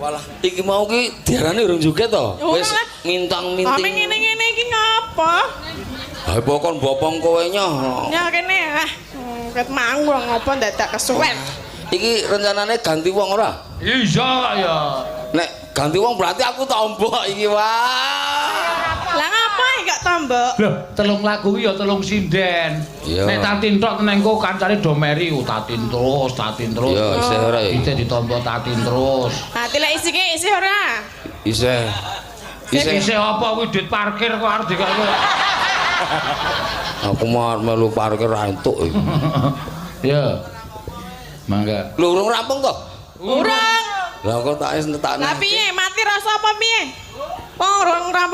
Walah, iki mau ki diarani urung joget to? Urung Wis lah. ngintang-minting. Ame ngene-ngene iki ngapa? Ha pokon bopong kowe nyoh. Ya kene ah. Ket mau ngopo dadak kesuwen. Iki rencanane ganti wong ora? Iya ya. Nek ganti wong berarti aku tombok iki wah. Lah ngapa iki kok tombok? Loh, telung lagu ki ya telung sinden. Iya. Nek Tatin tok teneng kok kancane do meri, oh, Tatin terus, Tatin terus. Iya, isih ora ya? Ite ditampa Tatin terus. Nah, tilek isike isih ora? Isih. Isih. Isih apa kuwi duit parkir kok arep dikake. Aku mau melu parkir ra entuk iki. Ya. Mangga. Lho urung rampung to? Urung. Lah kok tak wis netakne. Lah piye? Mati rasa apa piye? Wong urung rampung.